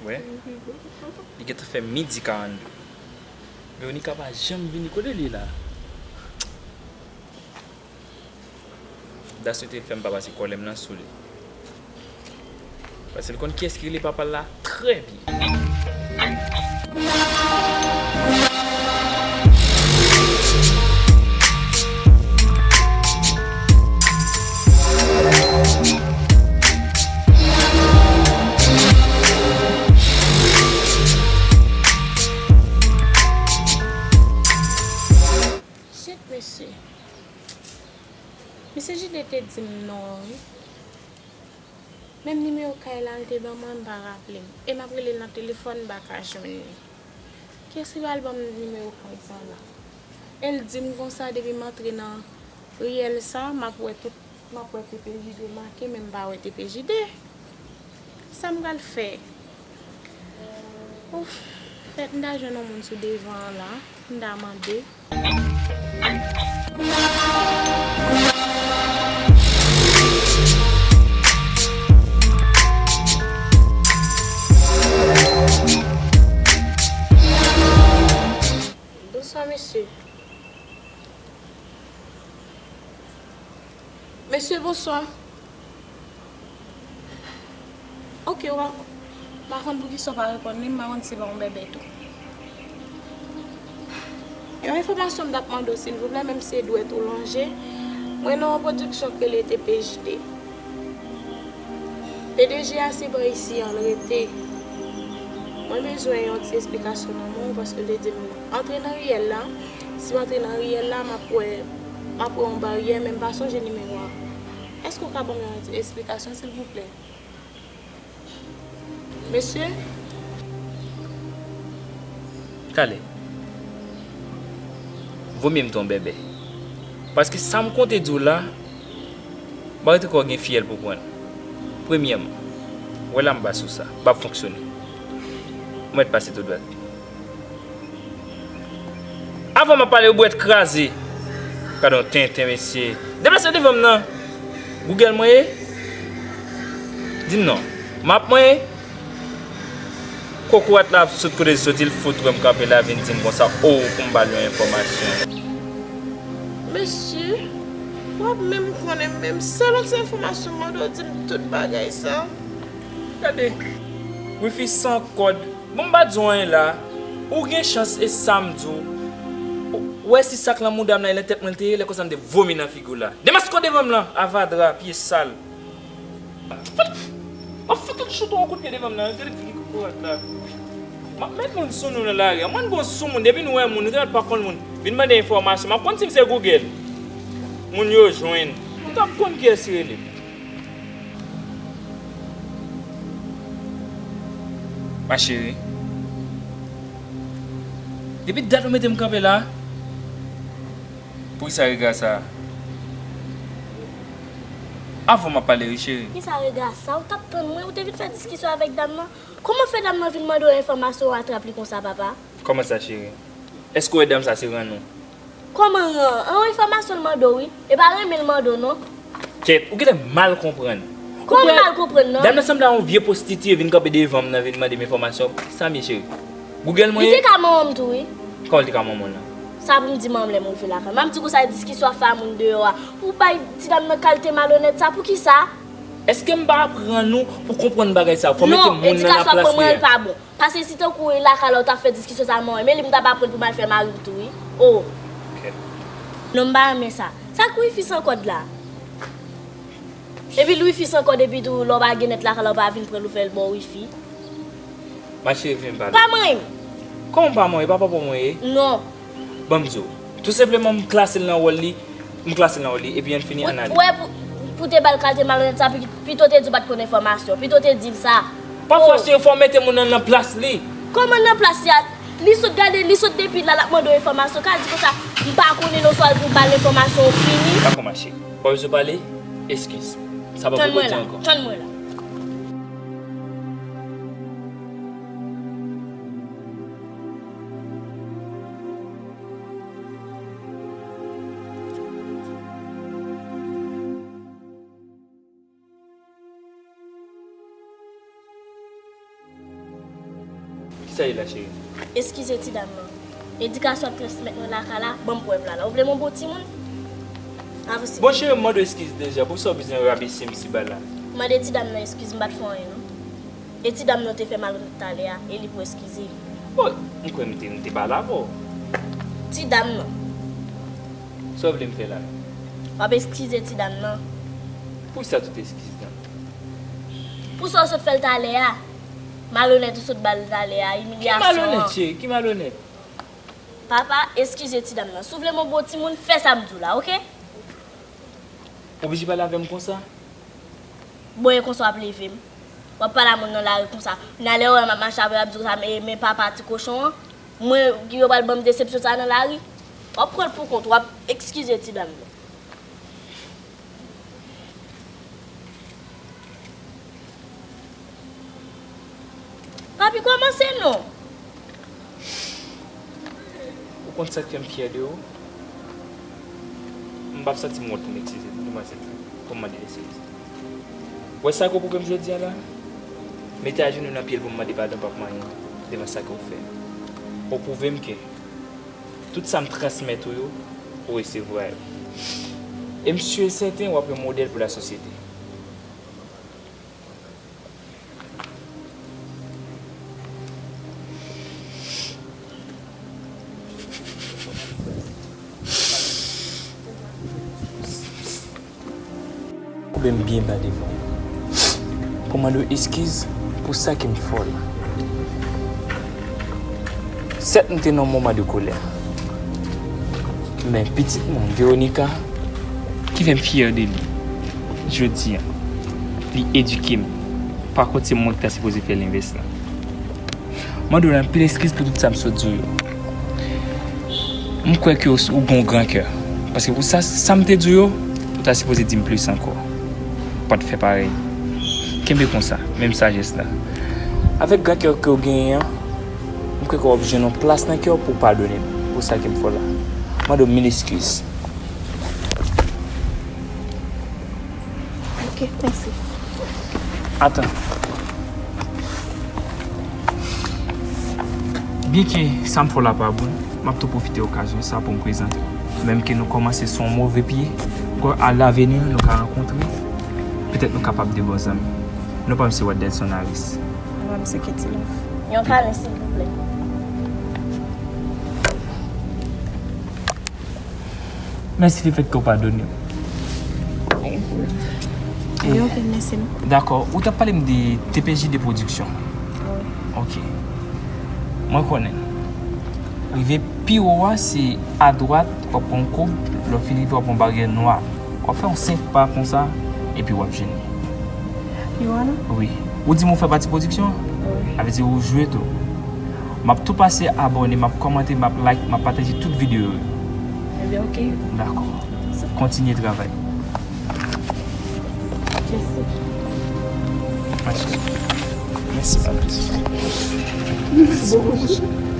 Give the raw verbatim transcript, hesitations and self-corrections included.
Wè, li gentan fè midi karannde. Veronica pa janm vini, kote li la? Dasou te fè m pa pase kòlè m nan sou li. Paske l konn kiyès ki rele papa l la trè byen. Shit, mesye. Mesye Jide te di m non an, wi. Menm nimewo kay la, l te ban mwen, m pa raple m. E m ap rele l nan telefòn, m pa ka jwenn li. Kiyès ki pral ban m nimewo kay sa la? E l di m konsa, depi m antre nan riyèl sa, m ap wè tout, m ap wè T P J D make, men m pa wè T P J D. Sa m pral fè? Ouf, pèt, m ta jwenn yon moun sou devan an la, m ta mande. Bonswa, mesye. Mesye, bonswa. Ok, w pa, m pa konn poukisa w pa reponn li, m pa konn si se pa yon bèbè tou. Yon enfòmasyon m t ap mande w, silvouplè, menm si se dwèt ou lonje. Mwen nan yon pwodiksyon k rele T P J D. P D G a se bò isi an l rete. Mwen bezwen yon ti esplikasyon nan men w, paske l te di m antre nan riyèl la. Si m antre nan riyèl la, m ap wè, m ap wè yon baryè, men m pa sonje nimewo a. Èske w ka ban m yon ti esplikasyon, silvouplè? Mesye? Kale. Vomye m te yon bèbè. Paske sa m konte di w la, m pa rete kwè w gen fiyèl pou pran. Premyèman, wè la m ba sou sa, m p ap fonksyone. Ou mèt pase tou dwat. Avan m ap pale, ou bwèt kraze. Gade yon tenten, mesye. Deplase devan m nan. Google mwen ye? Di m non. Map mwen ye? Kokorat la ap sot kote l soti, l fout wè m kanpe la, vin di m konsa, o, pou m ba l yon enfòmasyon. Mesye, w ap menm konnen menm sèl yon ti enfòmasyon m mande w di m tout bagay sa. Gade, wifi san kòd. Bon, m pa di w anyen la. Ou gen chans, e sa m di w. Ou wè si sa k nan mouda m nan, e nan tèt mwen l te ye, lè konsa m te vomi nan figi w la. Demaske w devan m lan, avadra, pye sal. M ap fout ou choute yon kout pye devan m nan, gade figi kokorat la. M ap met moun sou nou nan lari a. Mwen, gon sou moun, depi nou wè moun, nou genlè pa konn moun. Vin mande enfòmasyon. M ap konn si m se Google. Moun yo jwenn. Ou t ap konn kiyès ki rele m. Ma chérie. Depi dat ou mete m kanpe la, poukisa rega sa? Avan m ap pale wi, cheri. Kisa rega sa? Ou t ap tann mwen, ou te vin fè diskisyon avèk dam nan? Kòman fè dam nan vin mande w enfòmasyon, ou atrap li konsa, papa? Kòman sa, cheri? Èske w wè dam sa se rann ou? Kòman ran? An, enfòmasyon l mande w, wi. E pa renmen l mande w, non. Kèt, ou genlè mal konprann. Kòman m mal konprann, non? Dam nan sanble a yon vye pwostitiye vin kanpe devan m nan, vin mande m enfòmasyon. Kisa m ye, cheri? Google mwen ye? Li te ka manman m tou, wi. Kòman li te ka manman w nan? Sa pou m di manman m lè m rive lakay. M ap di konsa, diskisyon ap fè a moun deyò a. Pou w bay ti dam nan kalite malonèt sa, poukisa? Èske m pa aprann ou pou konprann bagay sa? Fò w mete moun nan nan plas li a. Non, edikasyon aprann mwen an pa bon. Paske si tankou e lakay la ou t ap fè diskisyon sa, mwen menm li m t ap aprann pou m al fè mari m tou, wi. O. Kèt. Non, m pa renmen sa. Sa k wifi san kòd la? Epi l wifi san kòd, epi tou lè w pa gen nèt lakay la, ou pa vin pran l, ou fè l ba w wifi. Ma chérie, vin pale. Pa manyen m. Kòman pa manyen? E pa papa mwen ye? Non. Ban m di w. Tou senpleman, m klase l nan wòl li. M klase l nan wòl li, epi ann fini, ann ale. Ou wè, pou, pou te ba l kalite malonèt sa, pi-, pito te di w pa t konn enfòmasyon. Pito te di l sa. Pa fòse yo, fò w mete moun nan nan plas li. Kòman nan plas li a? Li sot gade, li sot depi la, l ap mande w enfòmasyon. Ka di konsa, m pa konnen non, swa l di w ba l enfòmasyon, ou fini. Dakò, ma chérie. Pa bezwen pale, eskiz. Sa pa pou kote ankò. Tann mwen la. Sa ye la, cheri? Eskize ti dam nan. Edikasyon ap transmèt mwen lakay la, ban m prèv la la. Ou vle m yon bon timoun? Avanse. Bon, cheri, m mande w eskiz deja. Poukisa w bezwen rabese m siba la? Mande ti dam nan eskiz, m pa t fè anyen, non. E ti dam nan te fè malonèt talè a, e li pou eskize. Bon, m kwè m te, m te pale avè w. Ti dam nan. Sa w vle m fè la? W ap eskize ti dam nan. Poukisa tout eskiz nan? Pou sa w sot fè l talè a. Malonèt ou sot ba l talè a, imilyasyon an. Ki malonèt, cheri? Ki malonèt? Papa, eskize ti dam nan. Si w vle m yon bon timoun, fè sa m di w la, oke? Ou oblije pale avè m konsa? Bon, e konsa w ap leve m? W ap pale a moun nan lari konsa. Kounye a lè w wè m ap mache avè w, w ap di konsa, men, men papa ti kochon an, mwen, yo pral ban m desepsyon sa nan lari. W ap pran l pou kont, w ap eskize ti dam nan. Papi, kòmanse non. Ou konn sa k fè m fyè de ou? M p ap santi m wont pou m eskize demwazèl la, pou m mande l eskiz. Wè sa ke w pwouve m jodi a la? Mete ajenou nan pye l pou m mande padon p ap manyen devan sa ke w fè. Ou pwouve m ke tout sa m transmèt ou yo, ou resevwa yo. E m si e sèten w ap yon modèl pou lasosyete. Koube m byen ba devan w pou mande w eskiz pou sa ke m fè w la. Sèt, m te nan yon moman de kolè. Men pitit mwen, Veronica, ki fè m fyè de li jodi a, li edike m. Pa kont se mwen ki ta sipoze fè lenvès la. Mande w anpil eskiz pou tout sa m sot di w yo. M kwè ke w, ou gen yon gran kè. Paske pou sa, sa m te di w yo, ou ta sipoze di m plis ankò. Ou pa t fè parèy. Kenbe konsa, menm sajès la. Avèk gran kè ke w genyen an, m kwè ke w ap jwenn yon plas nan kè w pou w padone m pou sa ke m fè w la. Mande w mil eskiz. Ok, mèsi. Atan. Byenke sa m fè w la pa bon, m ap tou pwofite okazyon sa pou m prezante w. Menm ke nou kòmanse sou yon move pye, kwè a lavenir nou ka rankontre, petèt nou kapab de bon zanmi. Non pa m se Wadelson Harris. Non pa m se Ketty Love. Yon kanè, silvouplè. Mèsi lefètke w padone m. Pa gen pwoblèm. Yo, ok, mèsi. Dakò. Ou t ap pale m de T P J de pwodiksyon. Wi. Ok. Mwen konnen. Rive pi wo a, se adwat, w ap pran yon koub, lè w fin rive, w ap pran yon baryè nwa. W ap fè yon senk pa konsa, epi w ap jwenn li. Yoana? Wi. Ou di m ou fè pati pwodiksyon an? Wi. Sa vle di ou jwe tou. M ap tou pase abòne, m ap kòmante, m ap like, m ap pataje tout videyo yo. Ebyen, ok. Dakò. Kontinye travay. Mèsi. Mèsi, pa plis. Mèsi bokou.